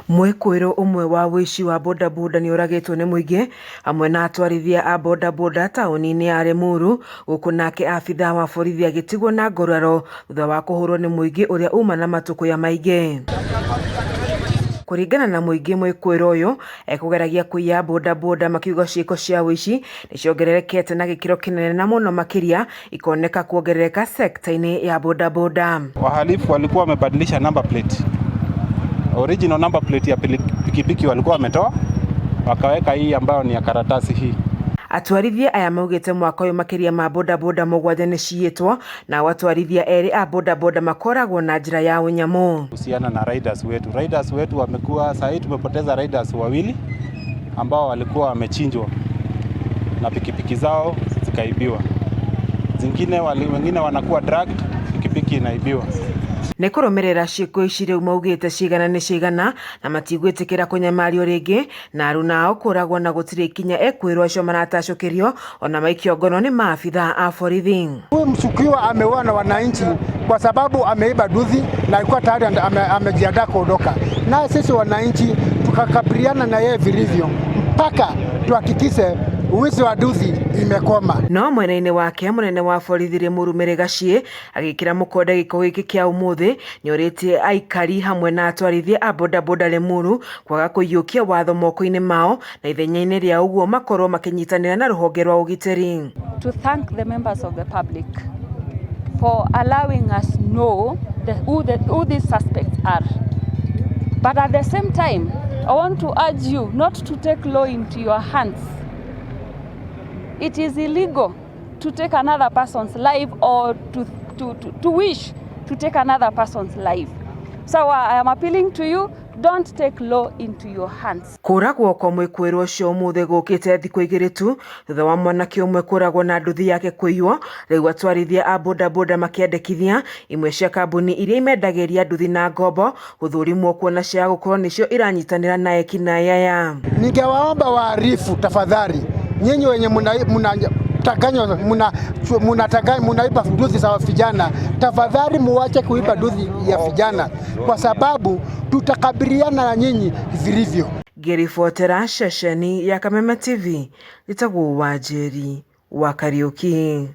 Mwĩkũĩrwo ũmwe wa ũici wa bodaboda nĩoragĩtwo nĩ mũingĩ hamwe na atwarithia a bodaboda taũni-inĩ ya Limuru gũkũ nake abithaa wa borithi agĩtigwo na nguraro thutha wa kũhũrwo nĩ mũingĩ ũrĩa uma na matũkũya maingĩ. Kũringana na mũingĩ mwĩkũĩrwo ũyũ ekũgeragia kũiya bodaboda makiuga ciĩko cia ũici nĩciongererekete na gĩkĩro kĩnene na mũno makĩria ikoneka kuongerereka sekta-inĩ ya bodaboda. Wahalifu walikuwa wamebadilisha number plate. Original number plate ya pikipiki walikuwa wametoa wakaweka hii ambayo ni ya karatasi hii. Atwarithia aya maugĩte mwaka ũyũ makĩria ma bodaboda mũgwanja nĩciyĩtwo nao atwarithia erĩ a bodaboda makoragwo na njĩra ya ũnyamũ. Kuhusiana na riders wetu. Riders wetu wamekuwa saa hii tumepoteza riders wawili ambao walikuwa wamechinjwa na pikipiki zao zikaibiwa. Zingine wali, wengine wanakuwa drugged, pikipiki inaibiwa. Nĩ kũrũmĩrĩra ciĩko ici rĩu maugĩte cigana nĩ cigana na matigwĩtĩkĩra kũnyamario rĩngĩ na aruna ao kũragwo na gũtirĩ ikinya ekwĩrwo acio maratacũkĩrio ona maikio ngono nĩ maabithaa a borithi. Huyu mshukiwa ameuawa na wananchi kwa sababu ameiba nduthi na alikuwa tayari amejiandaa kuondoka. Na sisi wananchi tukakabiliana na yeye vilivyo mpaka tuhakikishe wizi wa nduthi imekoma. No mwena-inĩ wake mũnene wa borithi Limuru Mary Gachie agĩkĩra mũkonde gĩko gĩkĩ kĩa ũmũthĩ nĩorĩtie aikari hamwe na atwarithia a bodaboda Limuru kwaga kũiyũkia watho moko-inĩ mao na ithenya-inĩ rĩa ũguo makorwo makĩnyitanĩra na rũhonge rwa ũgitĩri. To thank the members of the public for allowing us know who these suspects are. But at the same time, I want to urge you not to take law into your hands. It is illegal to take another person's life or to wish to take another person's life. So I am appealing to you, don't take law into your hands. Kũragwo kwa mwĩkũĩrwo ũcio ũmũthĩ gũkĩte thikũ igĩrĩ tu thutha wa mwanake ũmwe kũragwo na nduthi yake kũiywo. Rĩu atwarithia a bodaboda makĩandĩkithia imwe cia kambuni iria imendagĩria nduthi na ngombo gũthũrimwo kuona cia gũkorwo nĩcio iranyitanĩra na ekinaĩ aya. Ningewaomba wahalifu tafadhali, nyinyi wenye mnaiba nduthi za vijana, tafadhali muache kuiba nduthi ya vijana, kwa sababu tutakabiliana na nyinyi vilivyo. Ngĩribotera ceceni ya Kameme TV, njĩtagwo Wanjeri wa Kariũki.